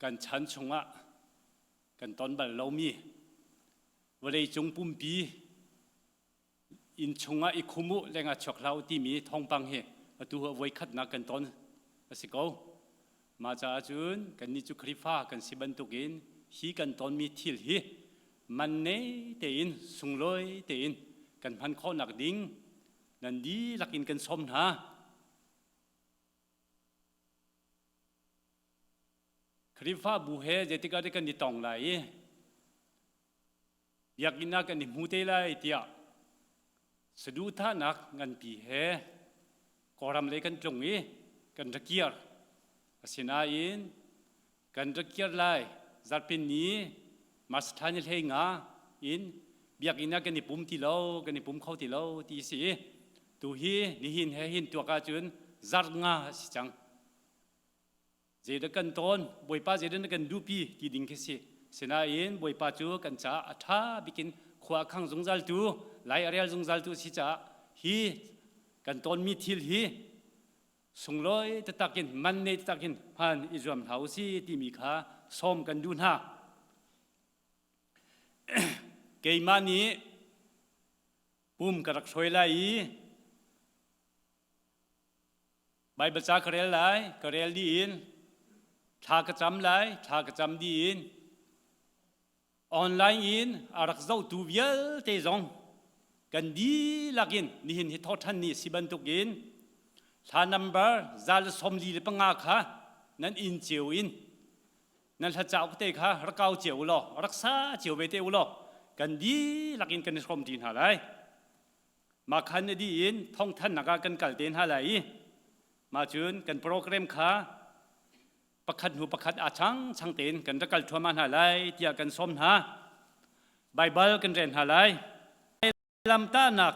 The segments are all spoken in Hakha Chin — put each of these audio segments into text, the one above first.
Kan chan chungah kan ton bal lomi vawleicung pumpi inn chungah i khum u lengah chuak hlah u timi thawngpang hi atu ah voikhatnak kan ton a si ko. Mah caah cun kannih cu Khrihfa kan si bantukin hi kan tonmi thil hi man nei tein sunglawi tein kan hman khawhnak ding nan dihlak in kan sawm hna. Khrihfabu he zeitik ah kan i tong lai i biakinn ah kan i hmu te lai tiah saduhthahnak nganpi he Kawlram lei kan tlung i kan ra kir. Asinain kan ra kir lai zarhpin ni March thla ni hlei nga in biakinn ah kan i pum ti lo, kan i pum kho ti lo ti si i tu hi nihin he hin tuak ahcun zarh nga a si cang. Zeidah kan tawn, Bawipa zeidah na kan duhpi ti ding khi si. Sinain Bawipa cu kan caah a ṭha bikin khua a khang zungzaltu, lai a rel zungzaltu si caah hi kan tawnmi thil hi sunglawi taktak in man nei taktak in hman i zuam hna u si timi kha sawm kan duh hna. Keimah nih pum ka rak hruai lai i Baibal ca ka rel lai, ka rel dih in thla ka cam lai, thla ka cam dih in online in a rak zohtu vialte zong kan dihlak in nihin hi thawṭhan ni si bantukin thla number 145 kha nan inn cio in nan hla cauk te kha rak kau cio u law rak sa cio ve te u law kan dihlak in kan i hrawm ṭi hna lai. Mah khan a dih in thawngthanhnak ah kan kal te hna lai i mah cun kan program kha pakhat hnu pakhat aa changchang tein kan rak kal thluahmah hna lai tiah kan sawm hna. Baibal kan rel hna lai. Lamtahnak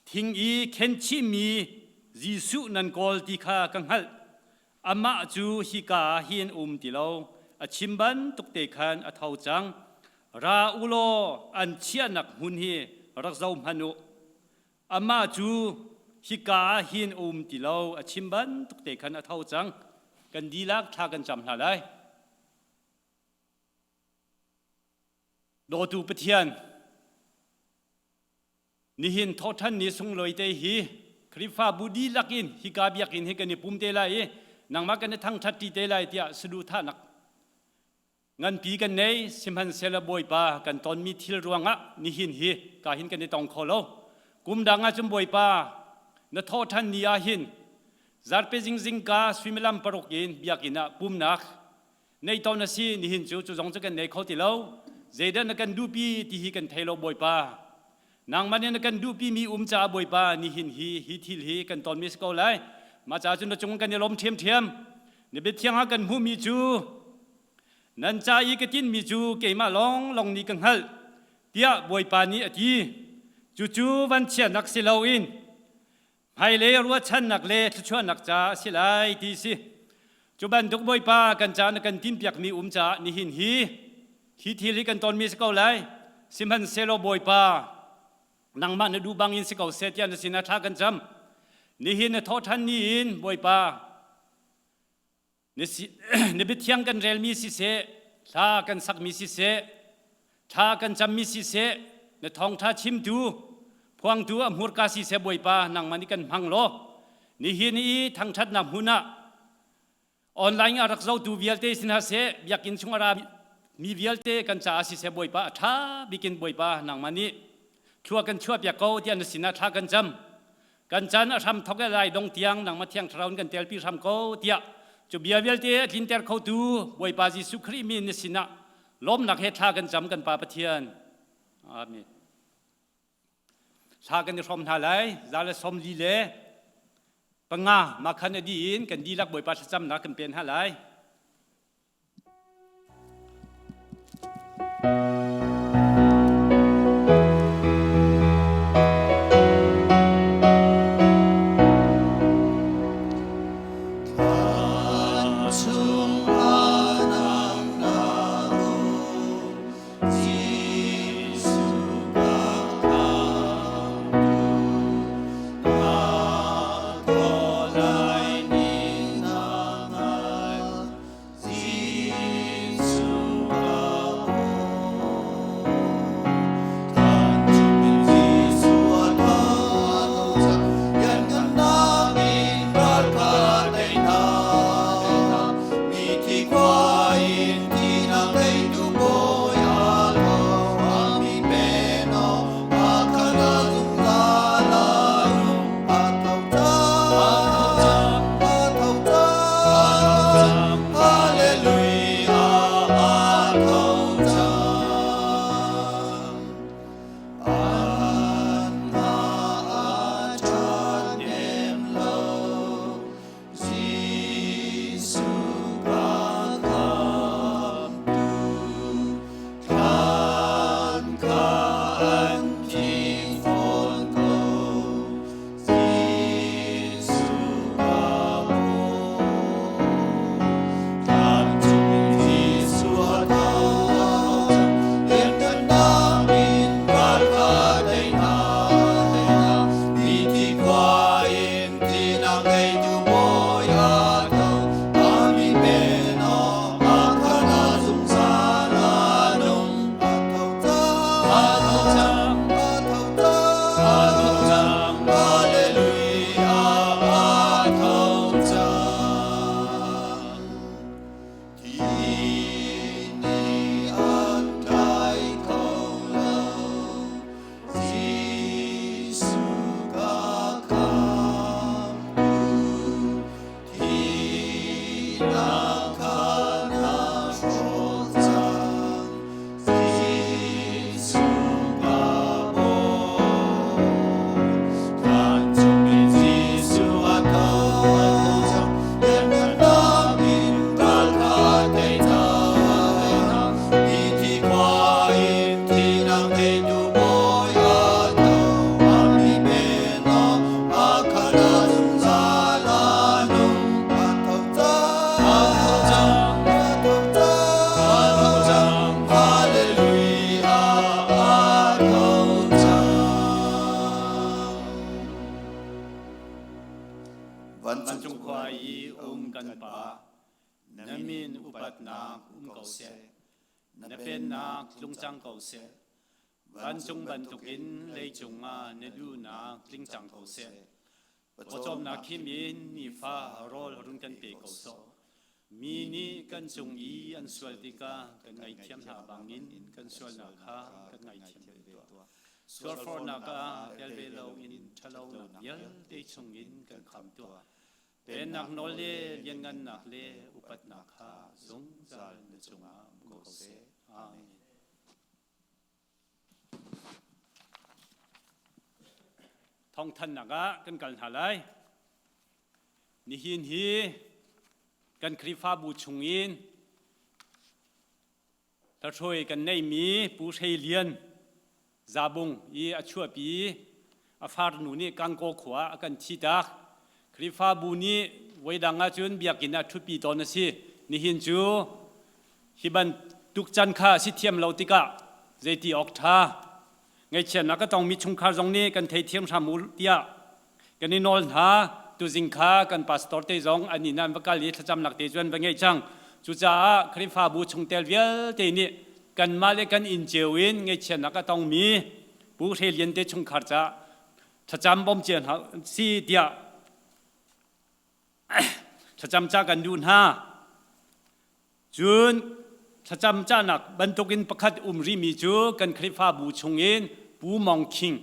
thing i khenchihmi Jesuh nan kawl ti kha ka hngalh. Amah cu hika ah hin um ti lo. A chim bantuk te khan a tho cang. Ra u law an chiahnak hmun hi rak zoh hmanh u. Amah cu hika ah hin a um ti lo, a chim bantuk te khan a tho cang. Kan dihlak thla kan cam hna lai. Dawtu Pathian, nihin thawhṭhan ni sunglawi te hi Khrihfabu dihlak in hika biakinn hi kan i pum te lai i nangmah kan i thangṭhat ṭi te lai tiah saduhthahnak Nganpi kan nei, sihmanhsehlaw Bawipa kan tonmi thil ruangah nihin hi ka hin kan i tong kho lo. Kum dang ah cun Bawipa na thawhṭhan ni ah hin zarhpi zingzingka suimilam paruk in biakinn ah pumnak nei tawn a si nihin cu cu zong cu kan nei kho ti lo. Zeidah na kan duhpi ti hi kan thei lo Bawipa. Nangmah nih na kan duhpimi um caah Bawipa nihin hi hi thil hi kan tonmi si ko lai. Mah caah cun na cung kan i lawm ṭhiamṭhiam. Na biathiang ah kan hmuhmi cu Nan ca i ka tinhmi cu keimah lawnglawng nih ka hngalh, tiah Bawipa nih a ti. Cucu vanchiatnak si loin hmailei ruahchannak le thluachuahnak ca a si lai ti si. Cu bantuk Bawipa kan ca na kan tinhpiakmi um caah nihin hi hi thil hi kan tonmi si ko lai. Sihmanhsehlaw Bawipa, nangmah na duh bangin si ko seh tiah na sinah thla kan cam. Nihin na thawhṭhan ni in Bawipa, Na biathiang kan relmi siseh, hla kan sakmi siseh, thla kan cammi siseh, na thawngṭha chimtu, phuangtu a hmurka siseh Bawipa nangmah nih kan hmang law, nihin i thangṭhatnak hmun ah online a rak zotu vialte si hna seh, biakinn chung a ra mi vialte kan caah siseh Bawipa a ṭha bikin Bawipa nangmah nih thlua kan chuahpiak ko tiah na sinah thla kan cam. Kan chan a hram thok lai dong tiang nangmah thiang thlarau in kan telpi hram ko tiah cu bia vialte a tlinter khotu Bawipa Jesuh Khrih min na sinah lawmnak he thla kan cam kan Pa Pathian. Amen. Thla kan i hrawm hna lai za le som li le panga makhan a di in kan dihlak Bawipa thlacamnak kan pen hna lai. ngeitu Bawi a tho, a mi pen awk a khan ah zungzal a nung. A tho cang, a tho cang, a tho cang, a tho cang, Hallelujah, a tho cang. Thi nih an tlai kho lo, Jesuh ka khamhtu, thihnak kha na hrawh cang, Jesuh ka Bawi. Vancung in Jesuh a tho cang, lianngannak in ral kha tei cang. Mithi khua in thihnak teitu Bawi a tho, a mi pennak a khan ah zungzal a nung. A tho cang, a tho cang, a tho cang, a tho cang, Hallelujah, a tho cang. Vancung khua i um kan Pa, na min upatnak um ko seh. Na pennak tlung cang ko seh. Vancung bantukin leicung ah na duhnak tling cang ko seh. Pawcawmnak khim in nifa rawl run kan pe ko sawh. Mi nih kan cung i an sual tikah kan ngaihthiam hna bangin kan sualnak kha kan ngaihthiam ve tuah. Sualfornak ah tel ve loin ṭhalonak vialte chungin kan khamh tuah. Pennak nawl le lianngannak le upatnak kha zungzal na cungah um ko seh. Amen. Thawngthanhnak ah kan kal hna lai. Nihin hi kan Khrihfabu chungin hlathruai kan neihmi Pu Hrei Lian Zabung i a chuahpi a farnu nih Kangkaw khua a kan thihtak. Khrihfabu nih voidang ahcun biakinn ah ṭhutpi tawn a si. Nihin cu hi bantuk can kha a si thiam lo tikah zeiti awk ṭha. Ngaihchiatnak a tongmi chungkhar zong nih kan theithiam hram u tiah kan i nawl hna. Tuzing kha kan pastor te zong an inn ah an va kal i thlacamnak te cu an va ngeih cang. Cucaah Khrihfabu chungtel vialte nih kanmah le kan inn cio in ngaihchiatnak a tongmi Pu Hre Lian te chungkhar caah thlacam bawm cio hna si tiah thlacam ca kan duh hna. Cun thlacam cahnak bantukin pakhat um rihmi cu kan Khrihfabu chungin Pu Mong Khing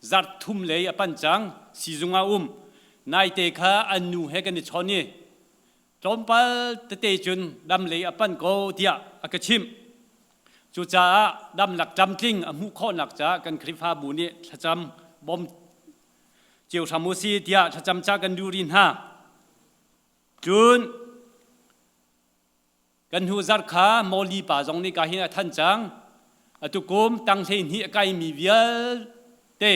zarh thum lei a panh cang siizung ah um. Naite kha an nu he kan i chawn i tlawmpal tete cun dam lei a panh ko tiah a ka chimh. Cucaah damnak tlamtling a hmuh khawhnak caah kan Khrihfabu nih thlacam bawm cio hram u si tiah thlacam ca kan duh rih hna. Cun kan hnu zarh kha Mawli pa zong nih ka hin a than cang. Atu kum tang 12 a kaimi vialte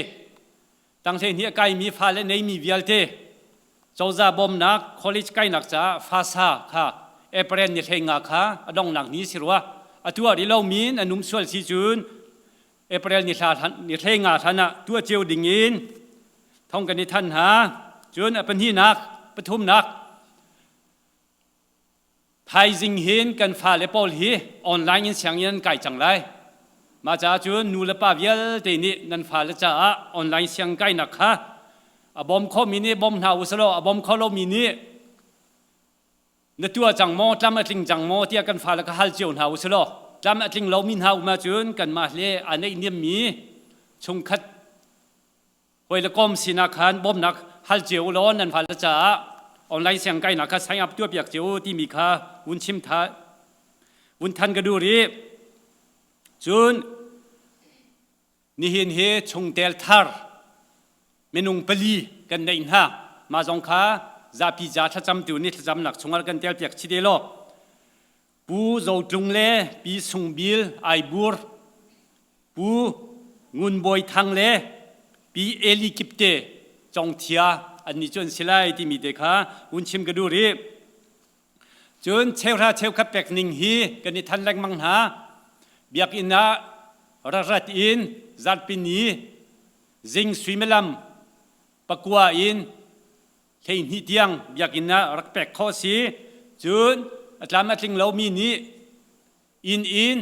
tang 12 a kaimi fale neimi vialte cozah bawmnak college kainak caah fasa kha April ni 15 kha a donghnak ni si rua. Atu ah rih lomi in an um sual si cun April ni hla ni 15 hlan ah tuah cio ding in thong kan i than hna. Cun a pahnihnak, pathumnak thaizing hin kan fale pawl hi online in sianginn an kai cang lai. Mah caah cun nu le pa vialte nih nan fale caah online siang kainak kha a bawm khomi nih bawm hna u selaw a bawm kho lomi nih na tuah cang maw tlam a tling cang maw tiah kan fale kha hal cio hna u selaw tlam a tling lomi hna um ahcun kanmah le aa neihniammi chungkhat hawi le kom sinah khan bawmnak hal cio u law nan fale caah online siang kainak kha sign up tuah piak cio u timi kha vun chim tha vun than ka duh rih cun Nihin hi chungtel thar minung pali kan neih hna. Mah zong kha zapi ca thlacamtu nih thlacamnak chungah kan tel piak chih te law. Pu Zo Tlung le Pi Sung Bil Aibur, Pu Ngun Bawi Thang le Pi Eli Kipte Congthia an nih cu an si lai timi te kha hun chim ka duh rih. Cun cheuhra cheukhat pek ning hi kan i than lengmang hna. Biakinn ah rarat in zarhpini zing suimilam pakua in 12 tiang biakinn ah rak pek khawh si. Cun a tlam a tling lomi nih inn in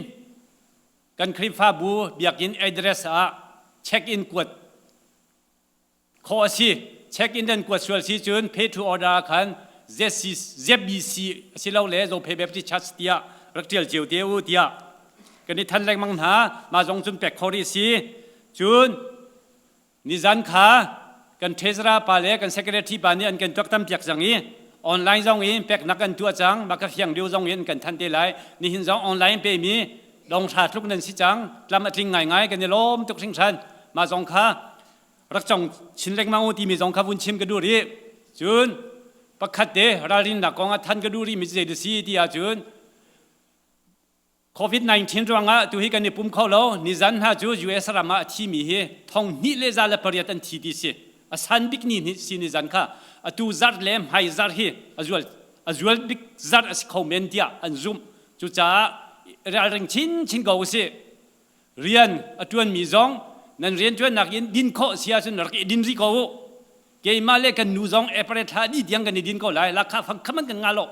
kan Khrihfabu biakinn address ah check-in kuat khawh a si. Check-in nan kuat sual si cun pay to order ah khan ZC, ZBC asilole Zophei Baptist Church tiah rak ṭial cio te u tiah kan i than lengmang hna. Mah zong cun pek khawh rih si. Cun nizan kha kan treasurer pa le kan secretary pa nih an kan tuaktam piak cang i online zong in peknak an tuah cang. Mah ka fiang lio zong in kan than te lai. Nihin zong online pemi dong hra tluk nan si cang. Tlam a tling ngaingai, kan i lawm tuk hringhran. Mah zong kha rak cong chin lengmang u timi zong kha vun chim ka duh rih. Cun pakhat te ralrinnak kong ah than ka duh rih mi zei si ti ahcun COVID-19 ruangah tu hi kan i pum kho lo. Nizan hna cu US ram ah a thimi hi 2108 an thi ti si. A san bik ni ni si nizan kha. Atu zarh le hmai zarh hi a zual bik zarh a si kho men tiah an zumh. Cucaah ralring chinchin ko usih. Rian a ṭuanmi zong nan rianṭuannak in din khawh si ahcun rak i din rih ko u. Keimah le kan nu zong April thla dih tiang kan i din ko lai. Lakha fang khaman kan ngah lo.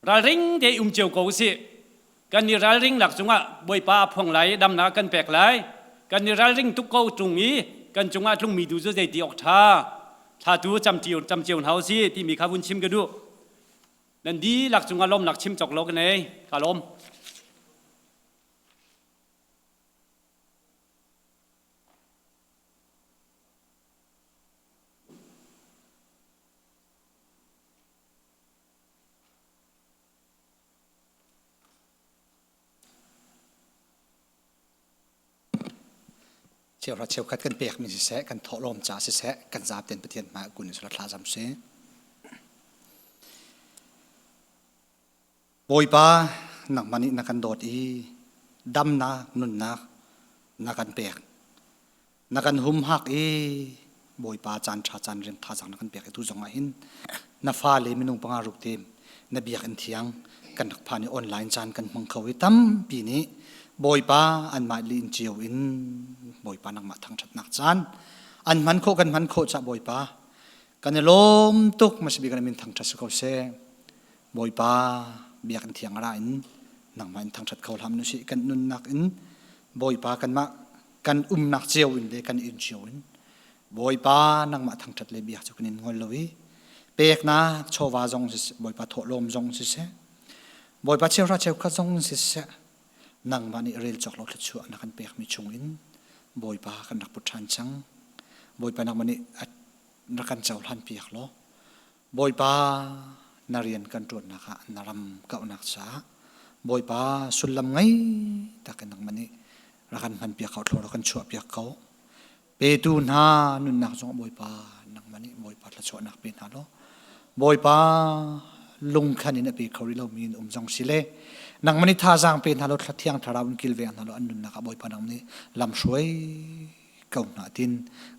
Ralring te um cio ko usih. Kan i ralring lak cungah Bawipa a phuang lai i damnak kan pek lai. Kan i ralring tuk ko ṭung i kan cungah tlungmi tu cu zeiti awk ṭha. Thla tu cam cio hna usih timi kha vun chim ka duh. Nan dihlak cungah lawmnak chim cawk lo ka nei. Ka lawm. Cheuhra cheukhat kan pekmi siseh, kan thawhlawm ca siseh, kan zaten Pathian hmai kun in thla zam si. Bawipa, nangmah nih na kan dawt i damnak, nunnak na kan pek. Na kan humhak i Bawipa caan ṭha caan rem thazaang na kan pek i tu zong ah hin na fale minung panga ruk te na biakinn thiang kan rak phan i online caan kan hmang kho i tampi nih Bawipa anmah li in cio in Bawipa nangmah thangṭhatnak caan an hman khawh kan hman khawh cah Bawipa kan i lawm tuk masibi kan min thangṭhat si ko seh. Bawipa biakinn thiang ra in nangmah in thangṭhat kho hlam nu si kan nunnak in Bawipa kanmah kan umnak cio in le kan inn cio in Bawipa nangmah thangṭhat le biak cu kan in ngol lo i peknak chawva zong siseh, Bawipa thawhlawm zong siseh, Bawipa cheuhra cheukhat zong siseh, nangmah nih rel cawk lo thluachuah na kan pekmi chung in Bawipa kan rak put ṭhan cang. Bawipa nangmah nih rak kan cohlan piak law Bawipa na rian kan ṭuannak ah na ram kauhnak caah Bawipa sullam ngei tak in nangmah nih rak kan hmanpiak ko, thlawh rak kan chuahpiak ko. Petu hna nunnak zong Bawipa nangmah nih Bawipa thluachuahnak pe hna law Bawipa lungkhan in a pe kho rih lomi in um zong si le nangmah nih thazaang pe hna law thiang thlarau in kilveng hna law an nunnak ah Bawipa nang nih lamhruai ko hna tin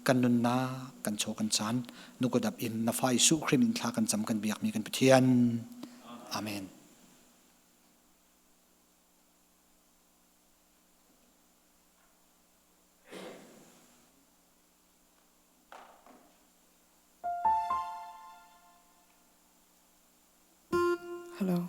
kan nunnak kan chaw kan caan nukudap in na fa Jesuh Khrih min thla kan cam kan biakmi kan Pathian. Amen. Hello.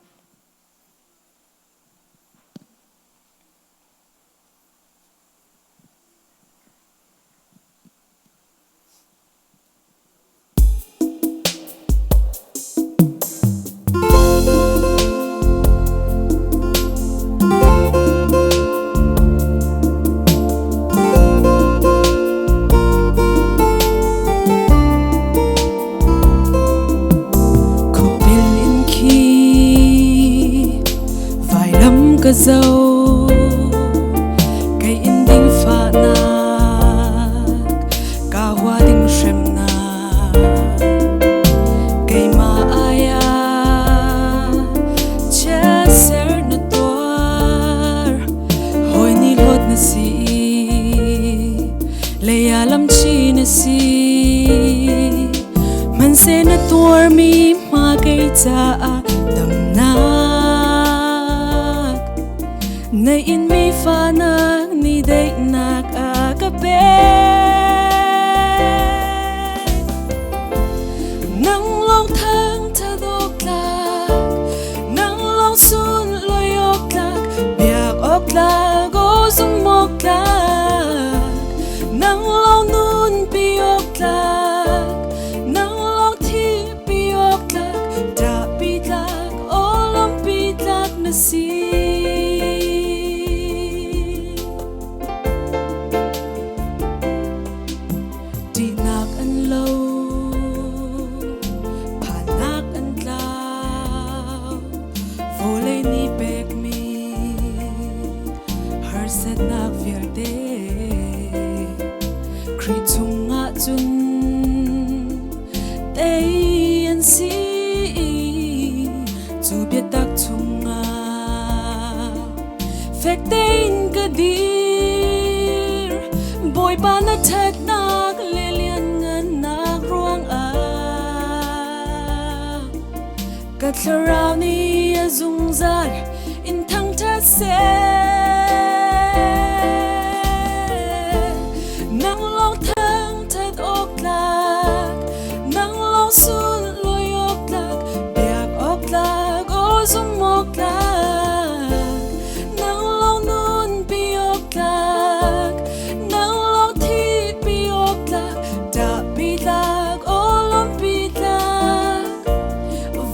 Khuapil in khi vailam ka zo kei in ding fahnak ka hua ding hremnak keimah ai ah chiatser na tuar hawi nih hlawt na si lei ah lamchi na si hmanhseh na tuarmi hma kei caah damnak na inmi fahnak nih daihnak a ka pek. si cu biatak chungah fek tein ka dir. Bawipa na ṭhatnak le lianngannak ruangah ka thlarau nih a zungzal in thangṭhat seh. Nang lawng thangṭhat awk tlak, nang lawng sunlawi awk tlak, biak awk tlak, aw zumh awk tlak. Nang lawng nunpi awk tlak, nang lawng thihpi awk tlak, ṭahpi tlak, aw lawmhpi tlak.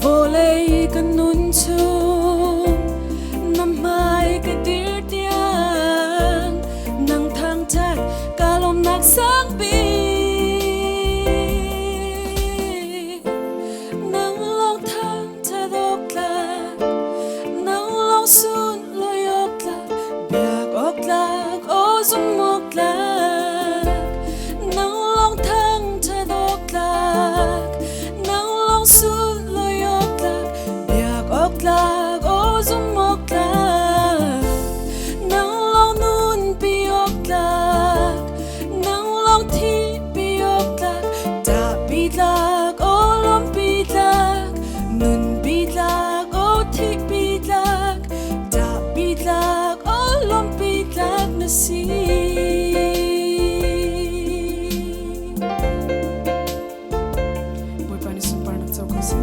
Vawlei ka nun chung na hmai ka dir tiang nang thangṭhat ka lawmnak sangpi. Nang lawng thangṭhat awk tlak, nang lawng sunlawi awk tlak, biak awk tlak, aw zumh awk tlak. Nang lawng thangṭhat awk tlak, nang lawng sunlawi awk tlak, biak awk tlak, aw zumh awk tlak. Nang lawng nunpi awk tlak, nang lawng thihpi awk tlak, ṭahpi tlak, aw lawmhpi tlak, nunpi tlak, aw thihpi tlak, ṭahpi tlak, aw lawmhpi tlak na si. Bawipa nih sunparnak co ko seh.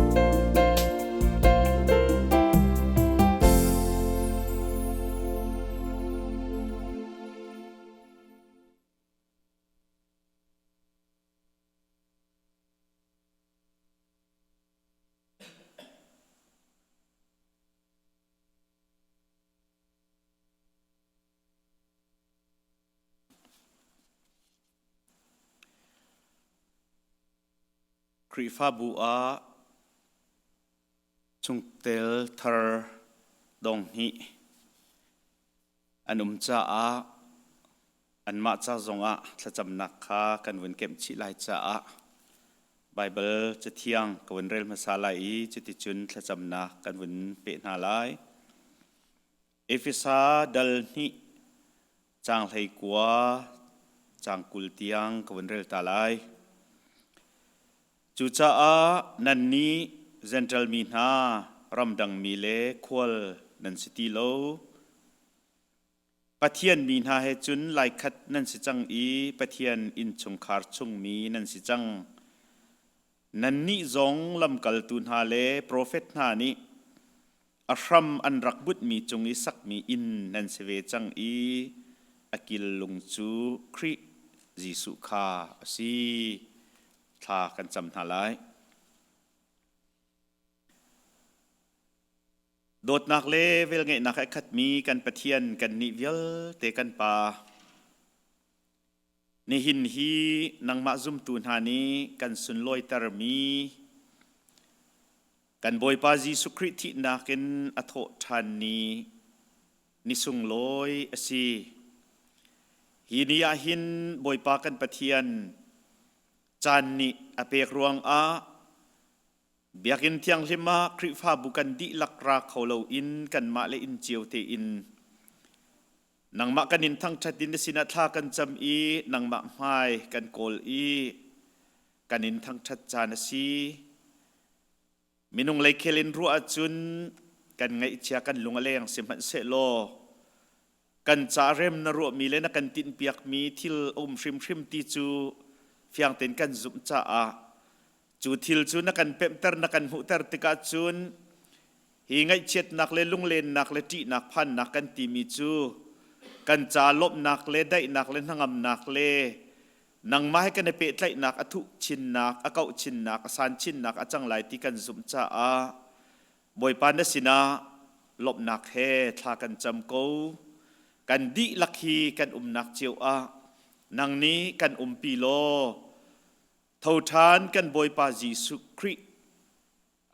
Khrihfabu ah chungtel thar dong hnih an um caah anmah ca zongah thlacamnak kha kan vun kemh chih lai caah Baibal Cathiang ka vun rel hmasa lai i cuticun thlacamnak kan vun peh hna lai. Efesa dal hnih caang 19 caang 20 tiang ka vun rel ta lai. Cucaah nannih Jentail mi hna, ramdang mi le khual nan si ti lo. Pathian mi hna he cun laikhat nan si cang i Pathian innchungkhar chungmi nan si cang. Nannih zong lamkaltu hna le profet hna nih a hram an rak bunhmi cung i sakmi inn nan si ve cang i a kil lung cu Khrih Jesuh kha a si. Thla kan cam hna lai. Dawtnak le velngeihnak a khatmi kan Pathian kannih vialte kan Pa, nihin hi nangmah zumtu hna nih kan sunlawitermi kan Bawipa Jesuh Khrih thihnak in a thawh ṭhan ni ni sunglawi a si. Hi ni ah hin Bawipa kan Pathian caan nih a pek ruangah Biakinn thianghlim ah Khrihfabu kan dihlak ra kho loin kanmah le inn cio tein nangmah kan in thangṭhat in na sinah thla kan cam i nangmah hmai kan kawl i kan in thangṭhat caan a si. Minung leikhel in ruah ahcun kan ngaihchia kan lung a leng sihmanhsehlaw kan ca rem na ruahmi le na kan tinhpiakmi thil a um hrimhrim ti cu fiang tein kan zumh caah cu thil cu na kan pemhter na kan hmuhter tikah cun hi ngaihchiatnak le lunglennak le ṭihnak phannak kan timi cu kan ca lawmhnak le daihnak le hnangamnak le nangmah he kan i pehtlaihnak a thuh chinnak a kauh chinnak a san chinnak a cang lai ti kan zumh caah Bawipa na sinah lawmhnak he thla kan cam ko. Kan dihlak hi kan umnak cio ah nang nih kan umpi law tho ṭhan kan Bawipa Jesuh Khrih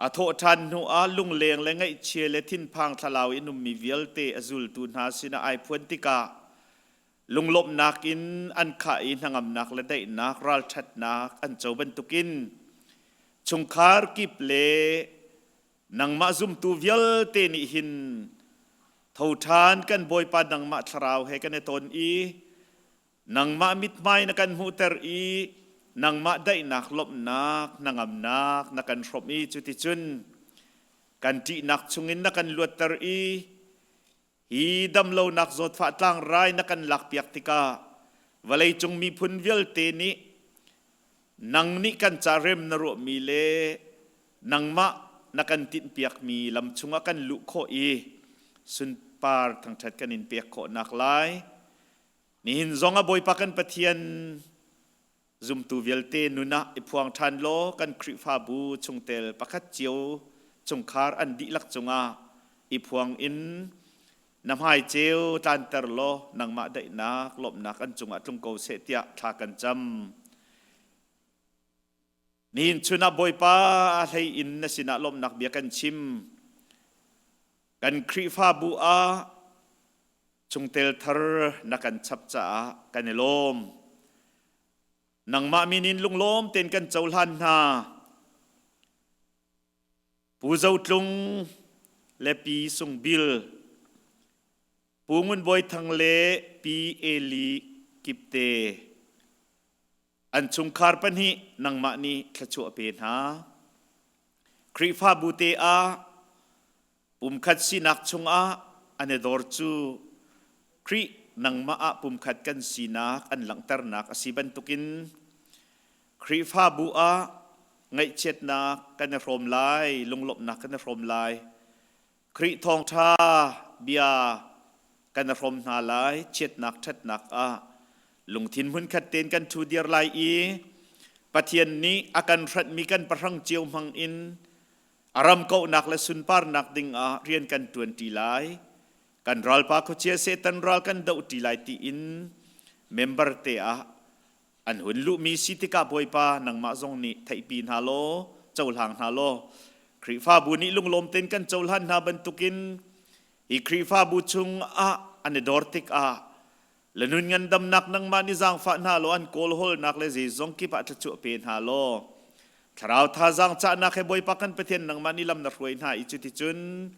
a thawh ṭhan hnu ah lungleng le ngaihchia le thinphang thlalau in ummi vialte a zultu hna sinah ai phuan tikah lunglawmhnak in an khah i hnangamnak le daihnak ralṭhatnak an co bantukin. Chungkhar kip le nangmah zumtu vialte nih hin tho ṭhan kan Bawipa nangmah thlarau he kan i ton i nangmah mithmai na kan hmuhter i nangmah daihnak lawmhnak hnangamnak na kan hrawmh i cuticun kan ṭihnak chungin na kan luatter i Hi damlonak zawtfah tlangrai na kan lakpiak tikah vawleicung miphun vialte nih nang nih kan ca rem na ruahmi le nangmah na kan tinhpiakmi lam chungah kan luh khawh i sunpar thangṭhat kan in pek khawhnak lai. Nihin zong ah Bawipa kan Pathian Zumtu vialte nun ah i phuang ṭhan law kan Khrihfabu chungtel pakhat cio chungkhar an dihlak cungah i phuang in na hmai ceu tlanter law nangmah daihnak lawmhnak an cungah tlung ko seh tiah thla kan cam. Nihin chun ah Bawipa a hlei in na sinah lawmhnak bia kan chim. Kan Khrihfabu ah chungtel thar na kan chap caah kan i lawm. Nangmah min in lunglawm tein kan cohlan hna. Pu Zo Tlung le Pi Sung Bil, Pu Ngun Bawi Thang le Pi Eli Kipte, an chungkhar pahnih nangmah nih thluachuah pe hna. Khrihfabu te ah Pumkhat sinak chungah an i dor cu Khrih nangmah ah pumkhat kan sinak an langhternak a si bantukin Khrihfabu ah ngaihchiatnak kan i hrawm lai, lunglawmhnak kan i hrawm lai. Khrih thawngṭha bia kan i hrawm hna lai, chiatnak ṭhatnak ah lungthin hmunkhat tein kan ṭhu dir lai i Pathian nih a kan hranhmi kan pahrang cio hmang in A ram kauhnak le sunparnak dingah rian kan ṭuanṭi lai. Kan ralpa khuachia Satan ral kan dohṭi lai tiin member te ah an hun luhmi si tikah Bawipa nangmah zong nih theihpi hna law cohlang hna law Khrihfabu nih lunglawm tein kan cohlan hna bantukin hi Khrihfabu chung ah an i dor tikah le nun ngandamnak nangmah nih zaangfah hna law an kawlhawlnak le zeizong kip ah thluachuah pe hna law thlarau thazaang cahnak he Bawipa kan Pathian nangmah nih lam na hruai hna i cuticun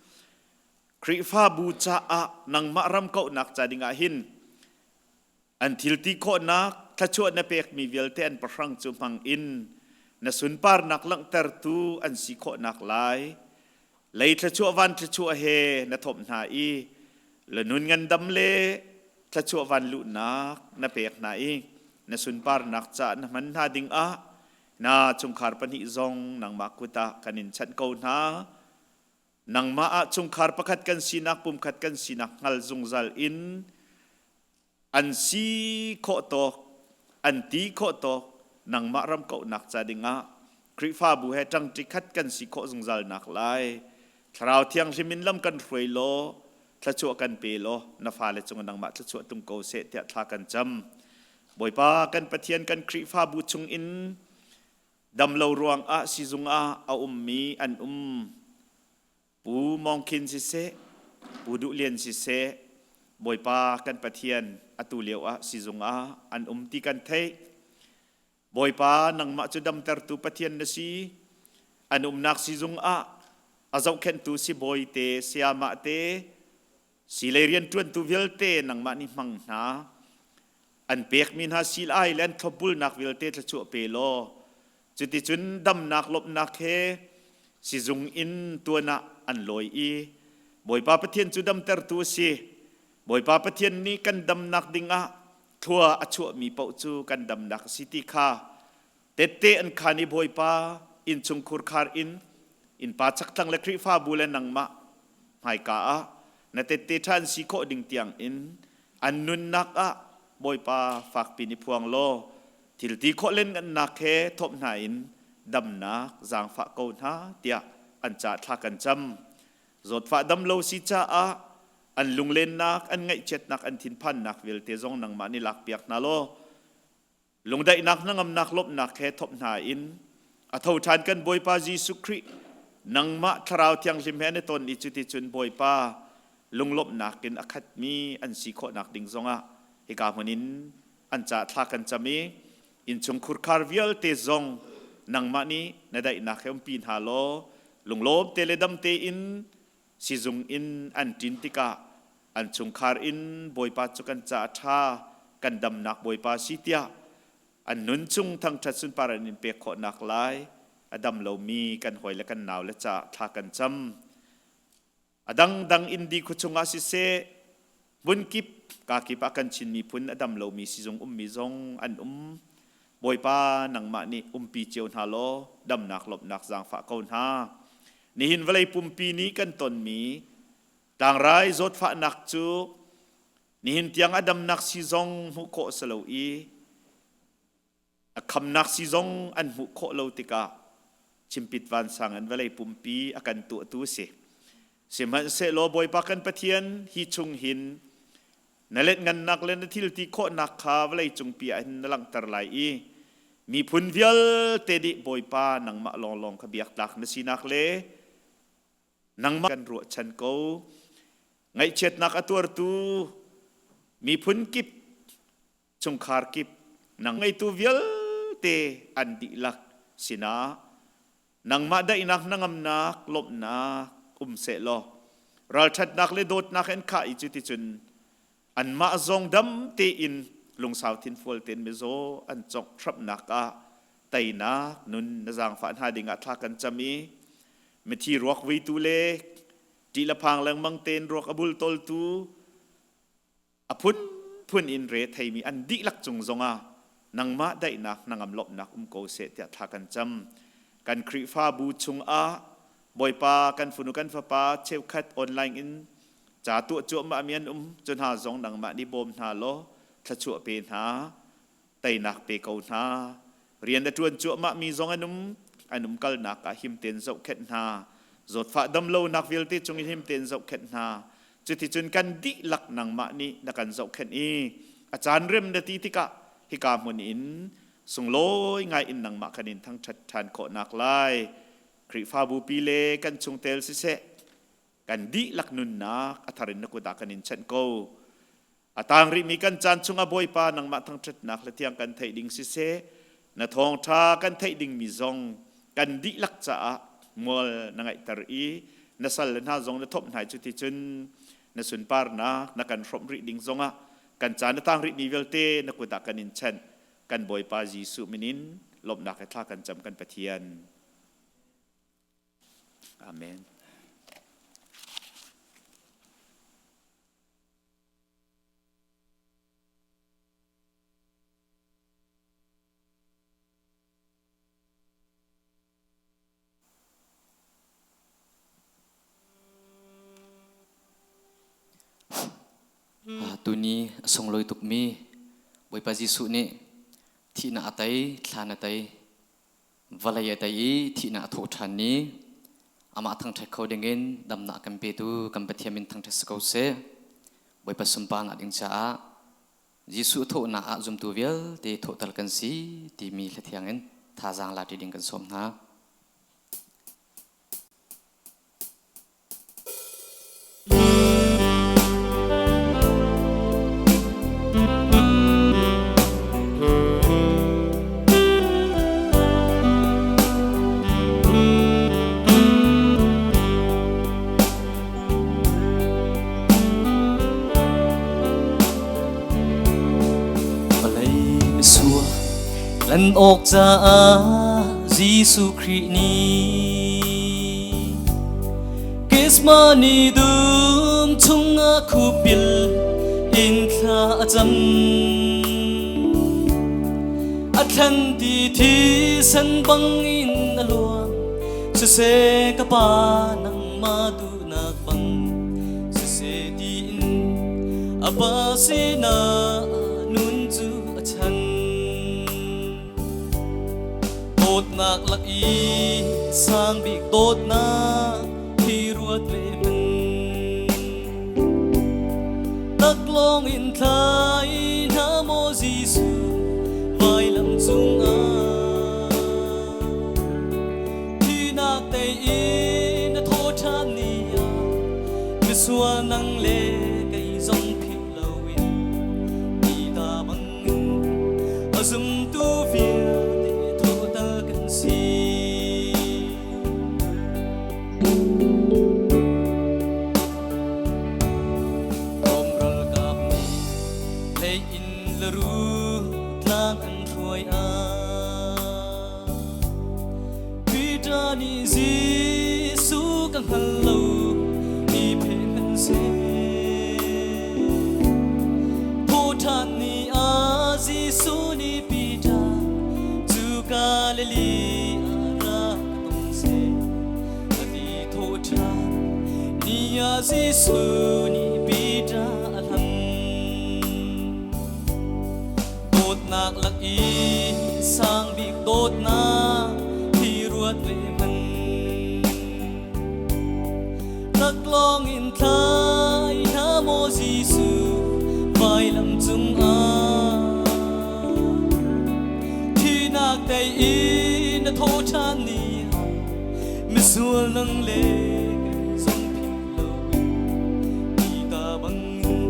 Khrihfabu caah nangmah ram kauhnak ca dingah hin an thil ti khawhnak thluachuah na pekmi vialte an pahrang cu hmang in na sunparnak langhtertu an si khawhnak lai lei thluachuah van thluachuah he na thawmh hna i le nun ngandam le thluachuah van luhnak na pek hna i na sunparnak ca na hman hna ding ah na chungkhar pahnih zong nangmah kut ah kan in chanh ko hna. Nangmah ah chungkhar pakhat kan sinak pumkhat kan sinak hngal zungzal in an si khawh tawk an ti khawh tawk nangmah ram kauhnak ca dingah Khrihfabu he ṭangṭi khat kan si khawh zungzal nak lai Thlarau Thianghlim in lam kan hruai law thluachuah kan pe law na fale cungah nangmah thluachuah tum ko seh tiah thla kan cam. Bawipa kan Pathian kan Khrihfabu chungin damlo ruangah sizung ah a ummi an um. Pu Mawng Khin siseh, Pu Duh Lian siseh, Bawipa kan Pathian atu lio ah sizung ah an um ti kan theih. Bawipa nangmah cu damtertu Pathian na si. An umnak sizung ah a zohkhenhtu sibawi te, sayamah te, silei rianṭuantu vialte nangmah nih hmang hna. An pekmi hna sil-ai le an thlopbulnak vialte thluachuah pe law Cuticun damnak lawmhnak he sizung in tuan ah an lawi i Bawipa Pathian cu damtertu a si. Bawipa Pathian nih kan damnak dingah thlua a chuahmi paoh cu kan damnak a si ti kha tette an khaan i Bawipa innchungkhur khar in innpa chakthlang le Khrihfabu le nangmah hmaika ah na tette ṭha an si khawh ding tiang in an nunnak ah Bawipa fakpi in i phuang law thilti khawh len ngannak he thawp hna in damnak zaangfah ko hna tiah an ca thla kan cam. Zawtfah dam lo si caah an lunglennak, an ngaihchiatnak, an thinphannak vialte zong nangmah nih lakpiak hna law lungdaihnak hnangamnak lawmhnak he thawp hna in a tho ṭhan kan Bawipa Jesuh Khrih nangmah Thlarau Thianghlim he an i ton i cuticun Bawipa lunglawmhnak in a khatmi an si khawhnak ding zongah hika hmun in an ca thla kan cam i innchung khurkhar vialte zong nangmah nih na daihnak he umpi hna law lunglawm te le dam tein sizung in an ṭin tikah an chungkhar in Bawipa cu kan ca a ṭha, kan damnak Bawipa si tiah an nun chung thangṭhat sunpar an in pek khawhnak lai a dam lomi kan hawi le kan nau le caah thla kan cam. A dangdang Indi khuachung ah siseh, hmunkip kakip ah kan Chin miphun a dam lomi sizung ummi zong an um. Bawipa nangmah nih umpi cio hna law damnak lawmhnak zaangfah ko hna. Nihin vawlei pumpi nih kan tonmi tlangrai zawtfahnak cu nihin tiang a damnak sizong hmuh khawh si lo i A khamnak si zong an hmuh khawh lo tikah chimpit vansang in vawlei pumpi a kan tuahtu a si. Sihmanhsehlaw Bawipa kan Pathian hi chung hin na letngannak le na thil ti khawhnak kha vawlei cungpi ah hin na langhter lai i miphun vialte nih Bawipa nangmah lawnglawng kha biaktlak na sinak le nangmah kan ruahchan ko. Ngaihchiatnak a tuartu miphun kip chungkhar kip nang ngeitu vialte an dihlak sinah nangmah daihnak hnangamnak lawmhnak um seh law ralṭhatnak le dawtnak in khah i cuticun anmah zong dam tein lungsau thinfual tein mizaw an cawk hramnak ah teinak nun na zaangfah hna dingah thla kan cam i mithi ruak vuitu le ṭih le phang lengmang tein ruak a bultoltu A phunphun in re theimi an dihlak cung zongah nangmah daihnak hnangam lawmhnak um ko seh tiah thla kan cam. Kan Khrihfabu chungah Bawipa kan fanu kan fapa cheukhat online in ca tuah cuahmah mi an um cu hna zong nangmah nih bawm hna law thluachuah pe hna. Teinak pe ko hna. Rian a ṭuan cuahmahmi zong an um. An umkalnak ah him tein zohkhenh hna. Zawtfah damlonak vialte cungin him tein zohkhenh hna. Cuticun kan dihlak nangmah nih na kan zohkhenh i a caan rem na ti tikah hika hmun in sunglawi ngai in nangmah kan in thangṭhat ṭhan khawhnak lai. Khrihfabu pi le kan chungtel siseh, kan dihlak nunnak a thar in na kut ah kan in chanh ko. A tang rihmi kan caan chungah Bawipa nangmah thangṭhatnak le thiang kan theih ding siseh, na thawngṭha kan theih dingmi zong kan dihlak caah mual na ngaihter i na sal le hna zong na thomh hna i cuticun na sunparnak na kan hrawmh rih ding zongah kan caan a tang rihmi vialte na kut ah kan in chanh. Kan Bawipa Jesuh min in lawmhnak he thla kan cam kan Pathian. Amen. Tuni a sunglawi tukmi Bawipa Jesuh nih thihnak a tei, thlan a tei, Vawlei a tei i thihnak a thawh ṭhan ni amah thangṭhat kho dingin damnak kan petu kan Pathian min thangṭhat si ko seh. Bawipa sunparnak ding caah Jesuh thawhnak ah zumtu vialte thawhter kan si timi hlathiang in thazaang la ṭi ding kan sawm hna. Vawlei misual lan awk caah Jesuh Khrih nih Gethsemane dum chungah khupil in thla a cam. A thlan ti thisen bangin a luang, siseh ka pa nangmah duhnak bang siseh tiin a pa sinah nun cu a chan. Dawtnak lak i sang bik dawtnak hi ruat ve hmanh. Taklawng in thlai hna maw Jesuh vailam cungah Thihnak tei in a thaw ṭhan ni ah misual nang le kei zong philh loin ti ta bang A zumtu vialte thawhtal kan si. Peter nih Jesuh ka hngal lo ti phe hmanhseh. Thawhṭhan ni ah Jesuh nih Peter cu Galilee ah rak ka tong seh a ti. Thawhṭhan ni ah Jesuh nih Peter a hlam. Dawtnak lak i sang bik dawtnak hi ruat ve hmanh. Taklawng in thlai hna maw Jesuh vailam cungah. Thihnak tei in na tho ṭhan ni ah misual nang le kei zong philh loin ti ta bangin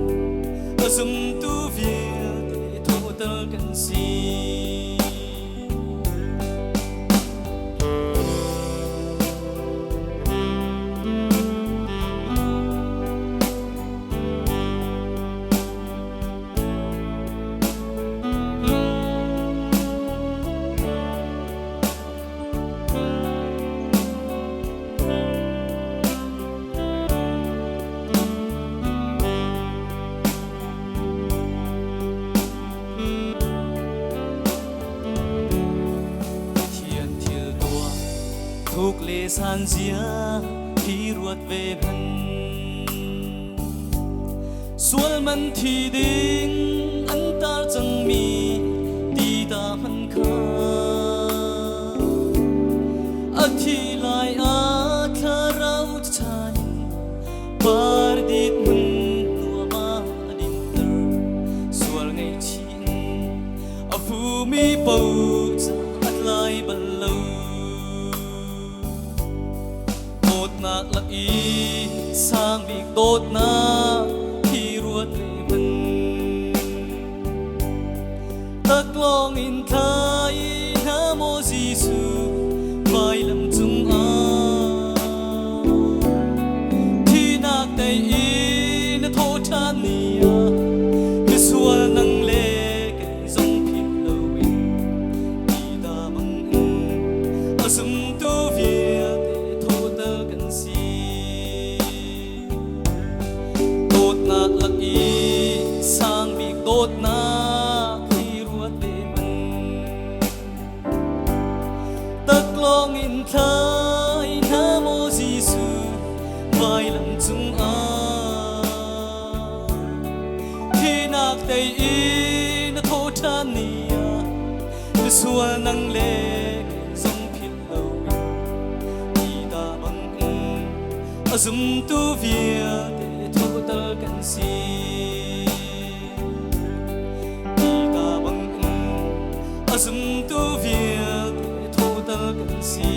a zumtu vialte thawhter kan si. Pathian thil tuah thuk le san zia hi ruat ve hmanh. Sual man thi ding an tar cangmi ti ta hman kha a thi lai ah thlarau chan in Paradis hmun nuam ah a dinter sual ngaihchih in a fumi paoh a tlai bal lo. Dawtnak lak i sang bik dawtnak hi ruat ve hmanh. Taklawng in thlai hna maw Jesuh vailam cungah. Thihnak tei in na tho ṭhan ni ah misual nang le kei zong philh loin ti ta bangin a zumtu vialte thawhter kan si. Dawtnak lak i sang bik dawtnak hi ruat ve hmanh. Taklawng in thlai hna maw Jesuh vailam cungah. Thihnak tei in na tho ṭhan ni ah misual nang le kei zong philh loin ti ta bangin a zumtu vialte thawhter kan si. Ti ta bangin a zumtu vialte thawhter kan si.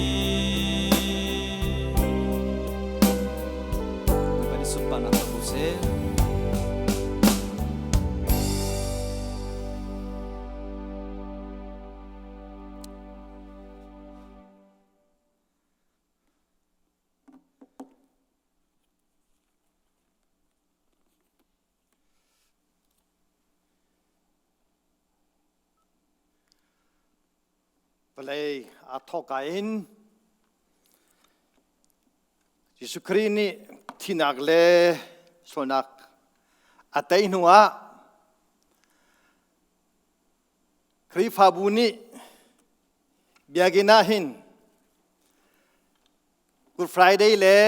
Bawipa nih sunparnak co ko seh. Vawlei aa thawkka in Jesuh Khrih nih thinak le sualnak a tei hnuah Khrihfabu nih biakinn ah hin Good Friday le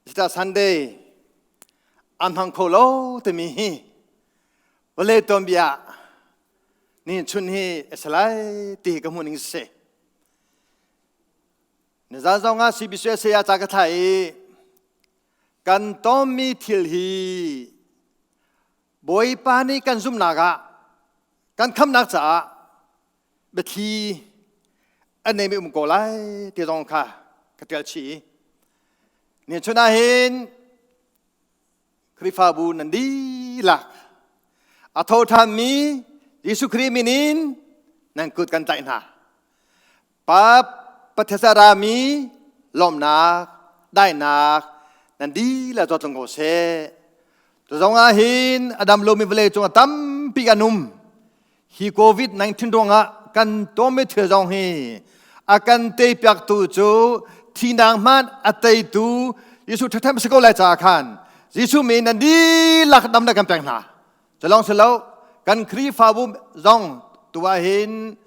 Easter Sunday an hmang kho lo timi hi vawlei tuanbia ni chun hi a si lai ti hi ka hmuh ning si. Nizan zong ah CBCUSA ah ca ka thlah i kan tonmi thil hi Bawipa nih kan zumhnak ah kan khamnak caah biathli an neimi um ko lai ti zong kha ka ṭial chih i ni chun ah hin Khrihfabu nan dihlak a tho ṭhanmi Jesuh Khrih min in nan kut kan tlaih hna. Pa Pathian rami lawmhnak, daihnak nan dihlak zawt tlung ko seh. Tu zong ah hin a dam lomi vawlei cung ah tampi kan um. Hi COVID-19 ruangah kan tuahmi thil zong hi A kan teipiaktu cu thinak hmanh a teitu Jesuh ṭhaṭhem si ko lai caah khan Jesuh min nan dihlak damnak kan pek hna. Culong si lo kan Khrihfabu zong tu ah hin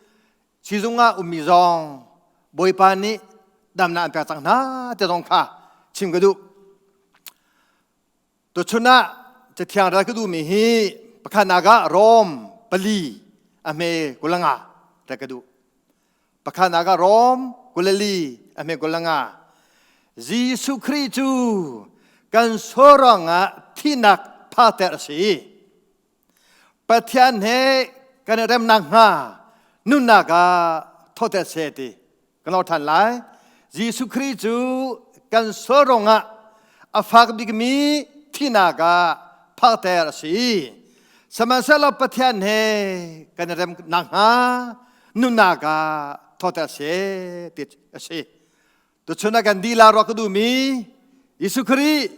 sizung ah ummi zong Bawipa nih damnak an pek cang hna ti zong kha chim ka duh. Tuchun ah Cathiang ral ka duhmi hi pakhatnak ah Rom pali a hme kulanga rak ka duh. Pakhatnak ah Rom 24 a hme 25. Jesuh Khrih cu kan sual ah thihnak phater a si. Pathian he kan i remnak hnga nunnak ah thawter seh ti kan lor ṭhan lai. Jesuh Khrih cu kan sual ruangah a fak bikmi thihnak ah phakter a si. Sihmanhsehlaw Pathian he kan i rem nakhnga nunnak ah thawter seh ti a si. Tuchun ah kan dila ruah ka duhmi Jesuh Khrih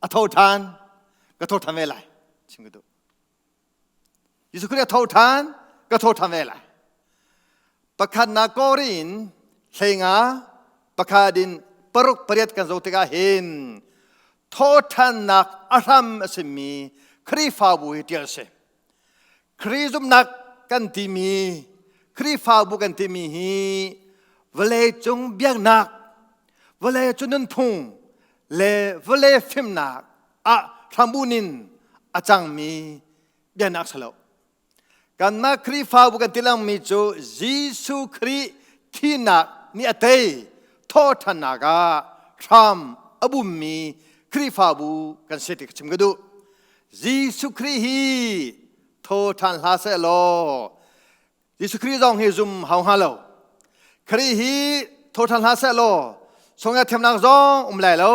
a tho ṭhan ka tho ṭhan ve lai chim ka duh. Jesuh Khrih a tho ṭhan ka tho ṭhan ve lai. Pakhatnak Korin 15 pakhat in 6 8 kan zoh tikah hin thawhṭhannak a hram a simi Khrihfabu hi ṭial a si. Khrih zumhnak kan timi Khrihfabu kan timi hi vawleicung biaknak, vawleicung nunphung le vawlei fimnak ah hrambunh in a cangmi biaknak si lo. Kanmah Khrihfabu kan ti langmi cu Jesuh Khrih thihnak nih a tei thawhṭhannak ah hram a bummi Khrihfabu kan si ti ka chim ka duh. Jesuh Khrih hi thawṭhan hlah seh law Jesuh Khrih zong hi zum hau hnga lo. Khrih hi thawṭhan hlah seh law sungah thiamnak zong um lai lo.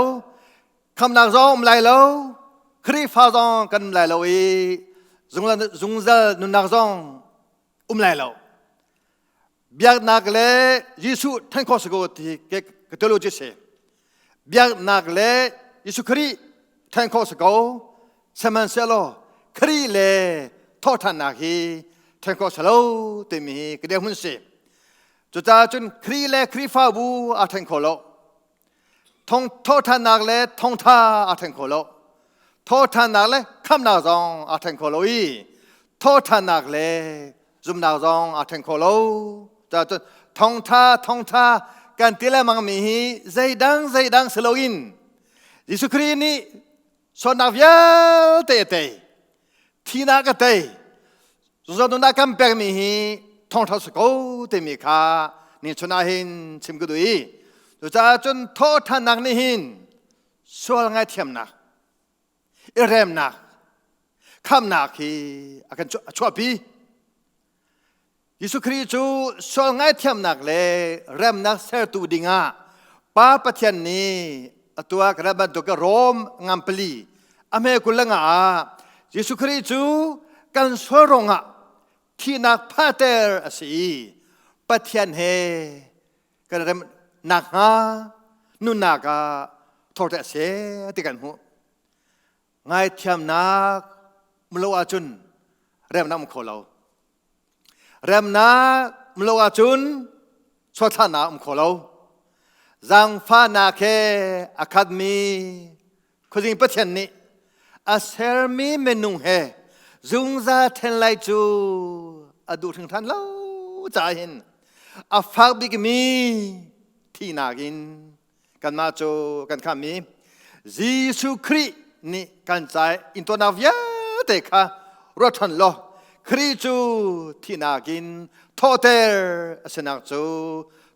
Khamnak zong um lai lo. Khrihfa zong kan um lai lo i zungzal nunnak zong um lai lo. Biaknak le Jesuh then khawh si ko ti ka theology si. Biaknak le Jesuh Khrih then khawh si ko. Sihmanhsehlaw Khrih le thawhṭhannak hi then khawh si lo timi hi ka dirhmun si. Cucaah cun Khrih le Khrihfabu aa then kho lo. Thong thawhṭhannak le thongṭha aa ṭhen kho lo. Thawhṭhannak le khamnak zong aa ṭhen kho lo i thawhṭhannak le zumnak zong aa ṭhen kho lo. Cun thongṭha thongṭha kan ti lengmang mi hi zeidang zeidang si loin Jesuh Khrih nih sualnak vialte a tei. Thihnak a tei. Zungzal nunnak kan pekmi hi thawngṭha si ko timi kha ni chun ah hin chim ka duh i cucaah cun thawhṭhannak nih hin sual ngaithiamnak i remnak khamnak hi a kan chuahpi. Jesuh Khrih cu sual ngaithiamnak le remnak sertu dingah Pa Pathian nih a tuah kan bantuk Rom ngampali a hme 22 ah Jesuh Khrih cu kan sual ruangah thihnak phater a si i Pathian he kan rem nakhnga nunnak ah thorte a si ti kan hmuh. Ngaithiamnak um lo ahcun remnak um kho lo. Remnak um lo ahcun chuahthlahnak um kho lo. Zaangfahnak he a khatmi Khuazing Pathian nih a sermi minung he zungzal then lai cu a duh hringhran lo caah hin a fak bikmi thihnak in kanmah cu kan khammi Jesuh Khrih nih kan ca intuarnak vialte kha ruat ṭhan law Khrih cu thihnak in thawhter a sinak cu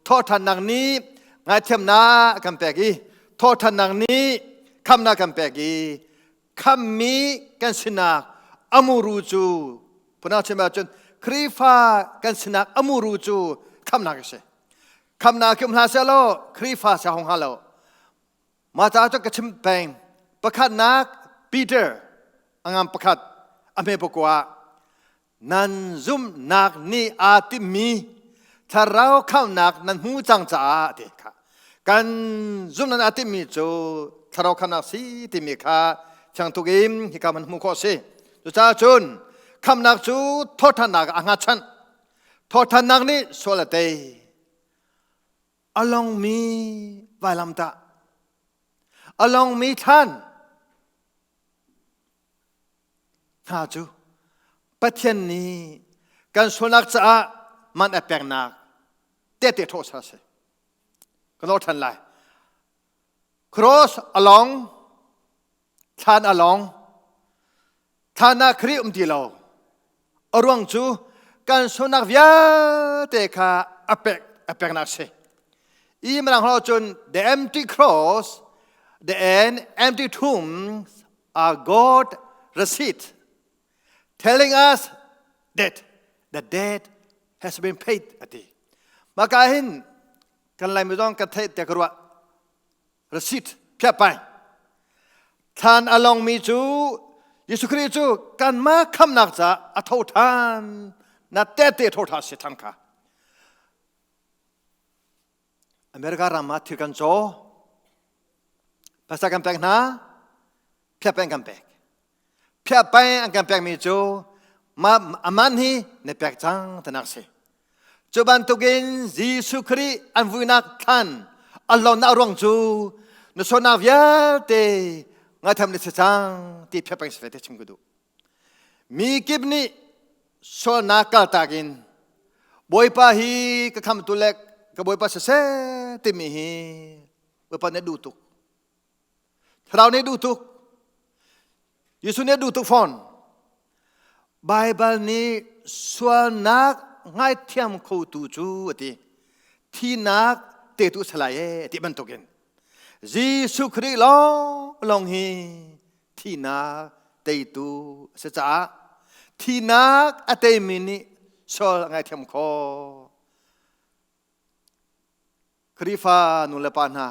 thawhṭhannak nih ngaithiamnak a kan pek i thawhṭhannak nih khamnak kan pek i khammi kan sinak a muru cu phunang chim ahcun Khrihfa kan sinak a muru cu khamnak a si. Khamnak khi um hlah seh law Khrihfa sa hong hnga lo. Mah caah cu ka chim peng. Pakhatnak Peter a ngam pakhat a hme pakua nan zumhnak nih aa timmi thlarau khamnak nan hmu cang caah ti kha kan zumhnak aa timmi cu thlarau khamnak si timi kha thiang tuk in hika man hmuh khawh si. Cucaah cun khamnak cu thawhthannak ah a hngatchanh. Thawhthannak nih sual a tei. A longmi vailamtah, a longmi thlan hna cu Pathian nih kan sualnak caah man a peknak tehte ṭhaw a si. Ka lor ṭhan lai. Cross a long, thlan a long, thlan ah Khrih um ti lo. A ruang cu kan sualnak vialte kha a pek a peknak si. I mirang holh cun the empty cross, the empty tomb are God receipt telling us that the debt has been paid ati. Maka hin kan Laimi zong kan theih te ka ruah receipt phiahpai thlan a longmi cu Jesuh Khrih cu kanmah khamnak caah a tho ṭhan na tehte tho ṭha si ṭhan kha America ram ah thil kan caw phaisa kan pek hna phiahpai kan pek phiahpai an kan pekmi cu ma aman hi na pek cang tanak si Cu bantukin Jesuh Khrih an vuinak thlan an lonnak ruang cu na sualnak vialte ngaitham na si cang ti phepeng si te chim ka duh. Mi kip nih sualnak kaltak in Bawipa hi ka khamtu le ka Bawipa siseh timi hi Bawipa nih duh tuk. Thlarau nih duh tuk. Jesuh nih duh tuk fawn. Baibal nih sualnak ngaithiam khotu cu a ti. Thinak tetu salai e ti bantukin. Jesuh Khrih lawng lawng hi thinak teitu a si caah thinak a teimi nih sual a ngaithiam khawh. Khrihfa nu le pa hna,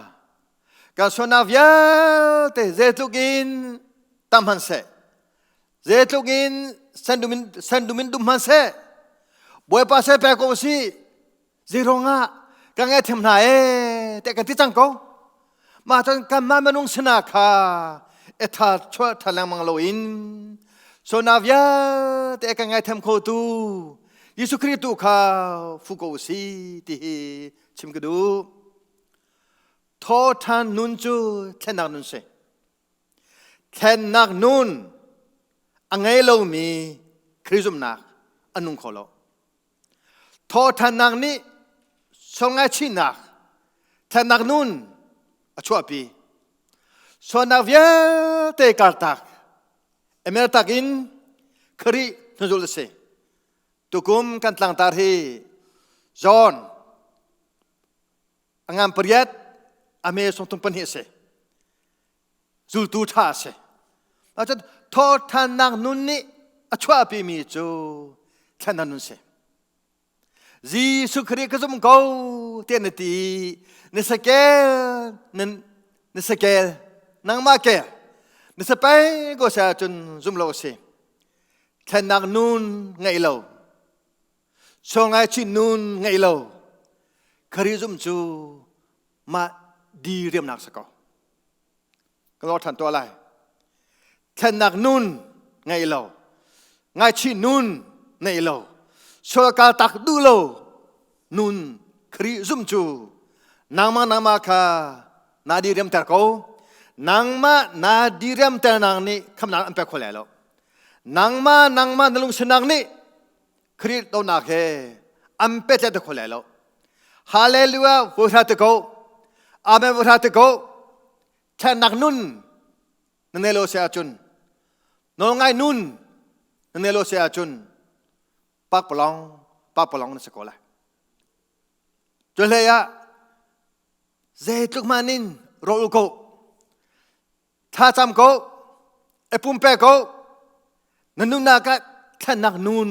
kan sualnak vialte zeitluk in tam hmanhseh, zeitluk in sendum in sendum in dum hmanhseh, Bawipa seh pek ko usih, zeiruangah kan ngaihthiam hna ee tiah kan ti cang ko. Mah cun kanmah minung sinah kha i tha chuah tha lengmang loin sualnak vialte kan ngaithiam khotu Jesuh Khrih tu kha fu ko usih ti hi chim ka duh. Thawṭhan nun cu thlennak nun si. Thlennak nun a ngei lomi Khrih zumhnak a nung kho lo. Thawṭhannak nih sual ngaihchihnak, thlennak nun a chuahpi. Sualnak vialte kartak, emel tak in Khrih hnuzul a si. Tukum kan tlangtar hi John a ngan pariat a me sung 32 a si. Zultu ṭha a si. Cun thawṭhannak nun nih a chuahpimi cu thlennak nun si. Jesuh Khrih ka zum ko tiah na ti na sakel na sakel nangmah kel na sapei ko sia cun zum lo si. Thlennak nun ngeih lo. Sual ngaichih nun ngeih lo. Khrih zum cu mah diriamnak si ko. Ka lor ṭhan tuah lai. Thlennak nun ngei lo, ngaichih nun nei lo, sual kal tak duh lo nun Khrih zum cu nangmah nangmah kha na diriamter ko. Nangmah na diriamter nang nih khamnak an pek kho lai lo. Nangmah nangmah na lungsinak nih Khrih tonak he an pe te kho lai lo. Hallelujah voi hra te ko. Amen voi hra te ko. Thlennak nun na nei lo si ahcun nawlngai nun na nei lo si ahcun pakpalong pakpalong na si ko lai. Cu hlei ah zeitluk hmanh in rawl ko thlacam ko i pumpe ko na nunnak ah thlennak nun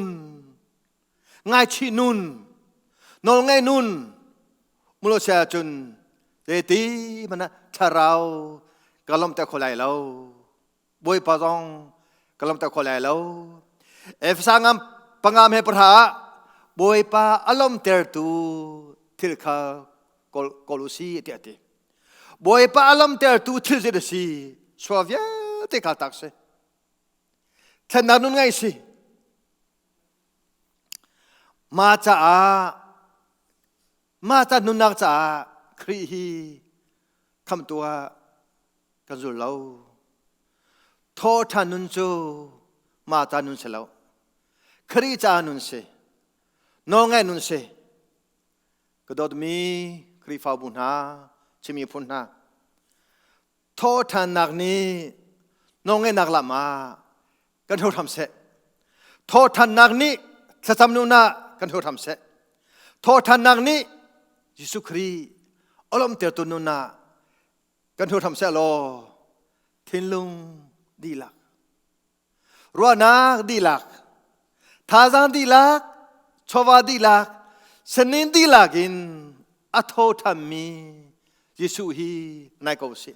ngaichih nun nawlngaih nun mulo sia cun zeiti mana thlarau ka lawmter kho lai lo bawipa zong ka lawmter kho lai lo Efesa ngam pangam he pahra ah bawipa a lawmtertu thil kha kawl u si tiah a ti Bawipa a lamtertu thil zei a si sual vialte kha tak si thlennak nun ngei si ma caah ma ca nunnak caah Khrih hi khamtu ah kan zul lo. Thawhṭhan nun cu mah ta nun si lo. Khrih ca nun si. Nawlngaih nun si. Ka dawtmi Khrihfabu hna, Chin miphun hna, thawhṭhannak nih nawlngaihnak lam ah kan hro hram seh. Thawhṭhannak nih thlacam nun ah kan hro hram seh. Thawhṭhannak nih Jesuh Khrih a lawmhtertu nun ah kan hro hram seh law thinlung dihlak ruahnak dihlak thazaang dihlak chawva dihlak sanin dihlak in a tho ṭhanmi Jesuh hi nai ko sih.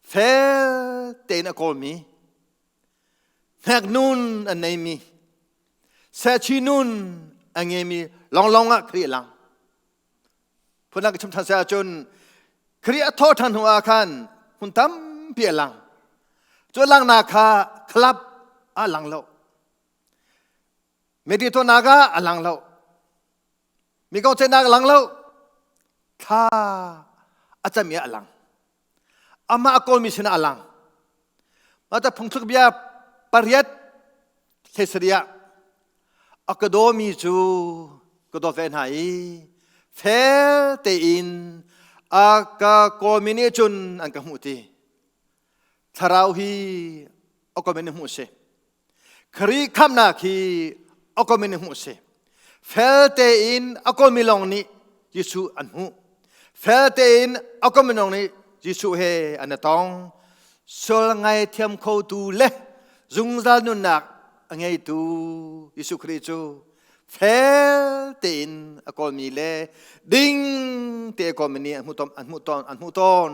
Fel tein a kawlmi, hnek nun a neimi, sehchi nun a ngeimi lawnglawng ah Khrih a lang. Phundang ka chim ṭhan seh ahcun Khrih a thawh ṭhan hnu ah khan hmun tampi a lang. Cu a langhnak kha club ah a lang lo. Media tuahnak ah a lang lo. Mi kong ceihnak a lang lo. Thla a cami ah a lang. Amah a kawlmi sinah a lang. Mah ta phungthluk bia pariat hlei ah a ka dawmi cu ka dawt ve hna i fel tein a ka kawlmi nih cun an ka hmuh ti. Thlarau hi a kawlmi nih hmuh a si. Khrih khamnak hi a kawlmi nih hmuh a si. Fel tein a kawlmi lawng nih Jesuh an hmuh. Fel tein a kawlmi lawng nih Jesuh he an i tong. Sual ngaithiam khotu le zungzal nunnak a ngeitu Jesuh Khrih cu fel tein a kawlmi le ding te a kawlmi nih an hmuh tawn an hmuh tawn an hmuh tawn.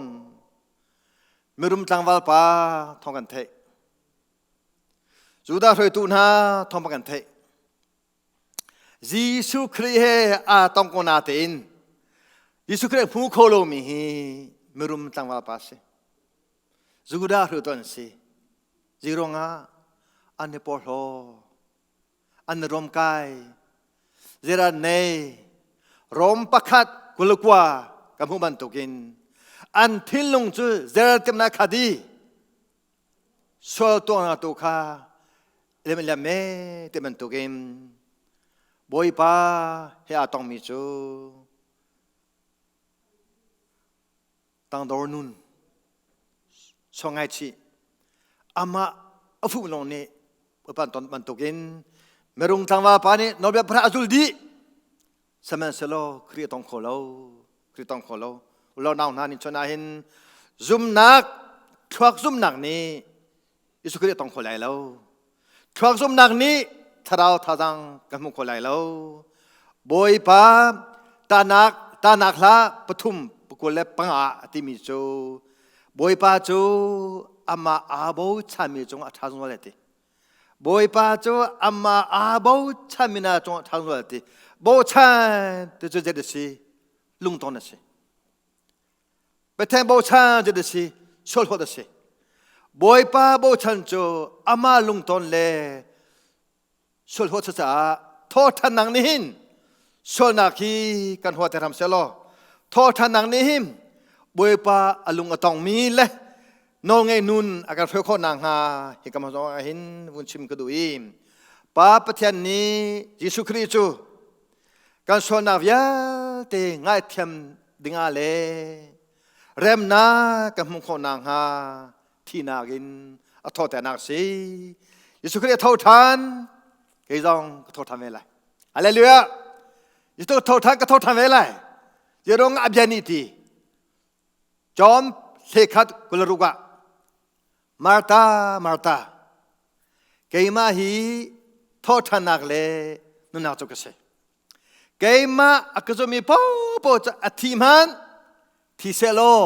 Mirum tlangval pa thawng kan theih. Judah hruaitu hna thawng kan theih. Jesuh Khrih he aa tong ko na tein Jesuh Khrih hmu kho lomi hi mirum tlangval pa si. Judah hruaitu an si. Zeiruangah an i porhlaw, an i romkai, zeidah nei, Rom pakhat kulukua ka hmuh bantukin an thinlung cu zertimnak kha di sual tuahnak tu kha lem lem me ti bantukin Bawipa he aa tongmi cu tangdor nun sual ngaichih amah a fuh lawng nih upan ton bantukin mirung tlangval pa nih nawlbia pahra a zul dih sihmanhsehlaw Khrih a tong kho lo Khrih tong kho lo ulo nau hna nih chon ahhin zumnak thluak zumnak nih Jesuh Khrih a tong kho lai lo thluak zumnak nih thlarau thazaang kan hmu kho lai lo Bawipa tanak tanak hla pathum pakul le panga a timi cu Bawipa cu amah aa bochanmi cungah a ṭha zungzal lai ti Bawipa cu amah aa bochanmi hna cungah a ṭha zungzal lai ti bochan ti cu zei a si lungton a si Pathian bochan cu a si sualhawt a si Bawipa bochan cu amah lungton le sualhuat caah thawṭhannak nih hin sualnak hi kan huat hram selaw thawṭhannak nih hin Bawipa a lung a tongmi le nawlngei nun a kan hruai khawh nakhnga hi kam zong ah hin vun chim ka duh i Pa Pathian nih Jesuh Khrih cu kan sualnak vialte ngaithiam dingah le remnak kan hmuh khawh nakhnga thihnak in a thawhternak si Jesuh Khrih a tho ṭhan kei zong ka tho ṭhan ve lai Hallelujah Jesuh tho ṭhan ka tho ṭhan ve lai Jerong a bia nih ti John hlekhat kularuk ah Martha Martha keimah hi thawhṭhannak le nunnak cu ka si Keimah a ka zummi paohpaoh cu a thi hmanh thi sehlaw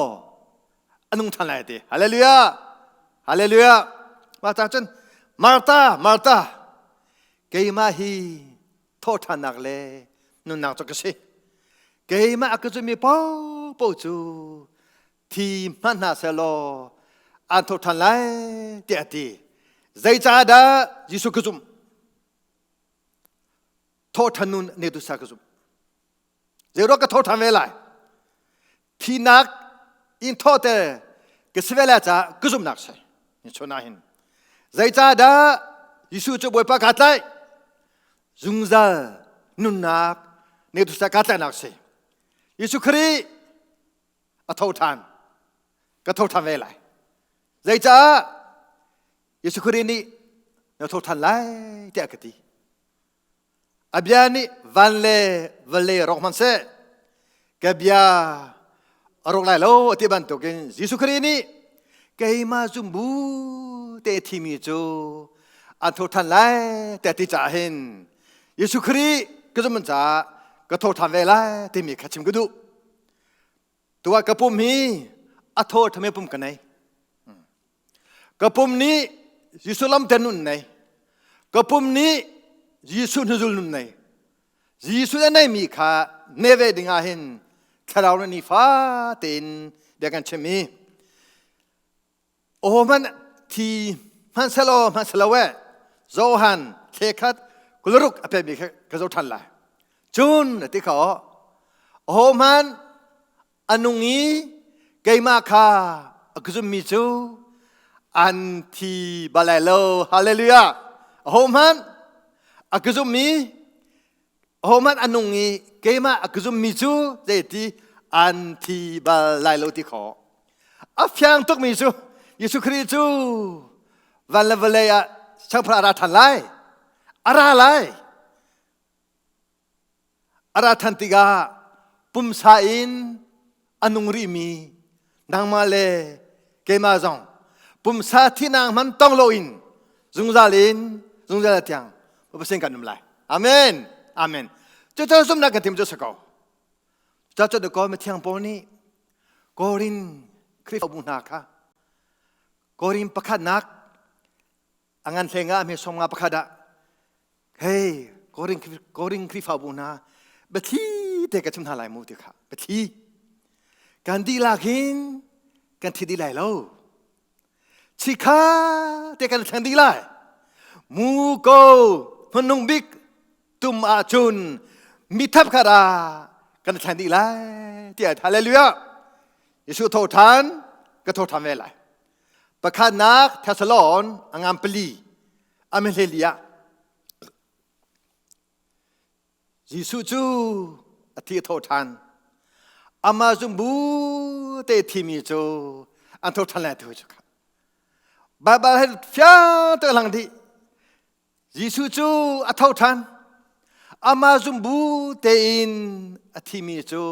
a nung ṭhan lai ti. Hallelujah! Hallelujah! Mah cang cun Martha, Martha, keimah hi thawhṭhannak le nunnak cu ka si. Keimah a ka zummi paohpaoh cu thi hmanh hna sehlaw an tho ṭhan lai tiah a ti. Zeicahdah Jesuh ka zumh? Thawhṭhan nun ne tu sa ka zumh. Zeiruang ka tho ṭhan ve lai? Thinak in thawhter ka si ve lai caah ka zumhnak si. Ni chun ah hin. Zeicahdah Jesuh cu Bawipa kaa tlaih? Zungzal nunnak ne tu kaa tlaihnak si. Jesuh Khrih a tho ṭhan. Ka tho ṭhan ve lai. Zeicah Jesuh Khrih nih na tho ṭhan lai tiah ka ti. A bia nih van le vawlei rawk hmanhseh ka bia a rawk lai lo a ti bantukin Jesuh Khrih nih keimah zum bu te thimi cu an tho ṭhan lai tiah ti caah hin Jesuh Khrih ka zumh caah ka tho ṭhan ve lai timi kha chim ka duh. Tuah ka pum hi a thaw ṭhame pum ka nei. Ka pum nih Jesuh lam te nun nei. Ka pum nih Jesuh hnuzul nun nei. Jesuh na neimi kha ne ve ding ah hin thlarau na nifa tein bia kan chim i aw hmanh thi hmanhselaw hmanhselaw eh Johan thlekhat kuluruk a pekmi kha ka zoh ṭhan lai. Cun a ti kho aho hmanh a nung i keimah kha a ka zummi cu an thi bal lai lo. Hallelujah. Aho hmanh a ka zummi ahohmanh a nung i keimah a ka zummi cu zeiti an thi bal lai lo ti kho a fiang tukmi cu Jesuh Khrih cu van le vawlei ah siangpahrang a ra ṭhan lai a ra lai a ra ṭhan tikah pumsa in a nung rihmi nangmah le keimah zong pumsa thihnak hman tong loin zungzal in zungzal tiang Pathian kan um lai. Amen. Amen. Cucu zumhnak kan tim cu si ko. Cucu ko mithiang Paul nih Korin Khrihfabu hna kha Korin pakhatnak a ngan hleng ah hme som nga pakhat ah hei Korin Korin Khrihfabu hna biathli te ka chim hna lai mu ti kha biathli kan dihlak hin kan thi dih lai lo chikha te kan thleng dih lai mu ko hmanung bik tum ahcun mithap kha ra kan thleng dih lai tiah hallelujah Jesuh tho ṭhan ka tho ṭhan ve lai Pakhatnak Thessalon a ngan pali a mihleli ah Jesuh cu a thi a tho ṭhan. Amah zumbu te thimi cu an tho ṭhan lai tu cu kha. Baibal he fiang te lang dih. Jesuh cu a tho ṭhan. Amah zumbu tein a thimi cu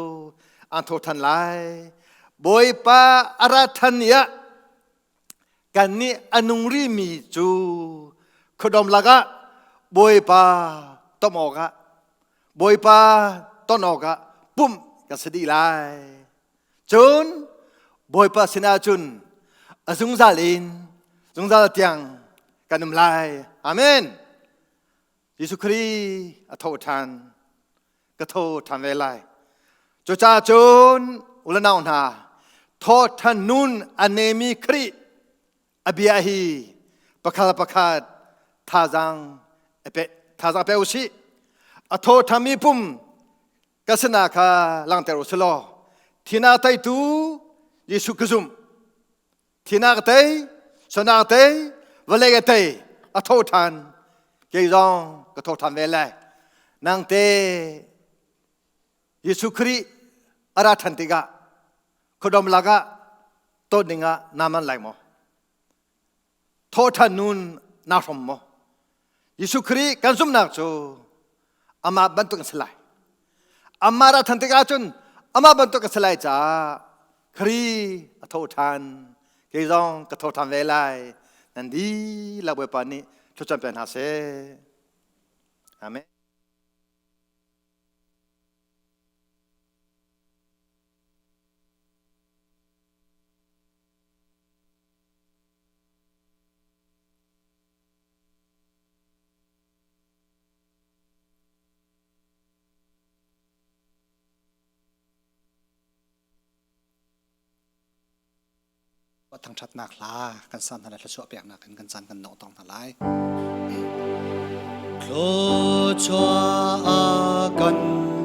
an tho ṭhan lai. Bawipa a ra ṭhan ni ah kannih a nung rihmi cu khuadawm lakah Bawipa tom awkah Bawipa ton awkah pumh kan si dih lai. Cun Bawipa sinah cun a zungzal in zungzal tiang kan um lai. Amen. Jesuh Khrih a tho ṭhan. Ka tho ṭhan ve lai. Cucaah cun ulanau hna, thawhṭhan nun a nemi Khrih a bia hi pakhat pakhat thazaang pe thazaang pe u sih. A tho ṭhanmi pum ka sinah kha langhter u sih law thina teitu Jesuh ka zumh. Thinak a tei, sonak a tei, vawlei a tei, a tho ṭhan. Kei zong ka tho ṭhan ve lai. Nang te Jesuh Khrih a ra ṭhan tikah khuadawm lakah ton dingah naa manh lai maw? Thawhṭhan nun naa hrom maw? Jesuh Khrih kan zumhnak cu amah bantuk an si lai. Amah ra ṭhan tikah cun amah bantuk a si lai caah Khrih a tho ṭhan. Kei zong ka tho ṭhan ve lai. Nan dihlak Bawipa nih thluachuah pe hna seh. Amen. Thangṭhatnak hla kan sa hna le thluachuah peknak in kan caan kan dong tong hna lai. Thluachuah a kan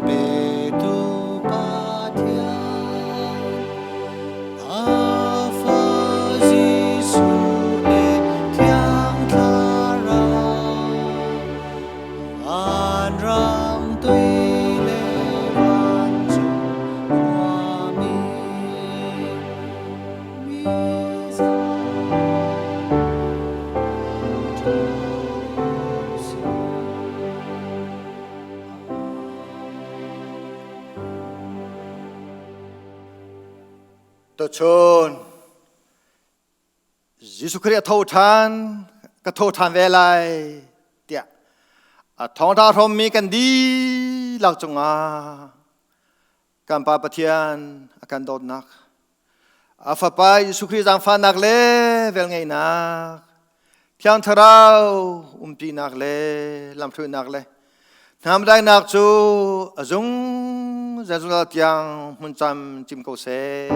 petu Pathian. Tuchun Jesuh Khrih a tho ṭhan, ka tho ṭhan ve lai tiah a thawngṭha hrawmmi kan dihlak cungah kan Pa Pathian a kan dawtnak, a Fapa Jesuh Khrih zaangfahnak le velngeihnak, Thiang Thlarau umpinak le lamhruainak le hnamdainak cu a zungzal zungzal tiang hmun cam cim ko seh.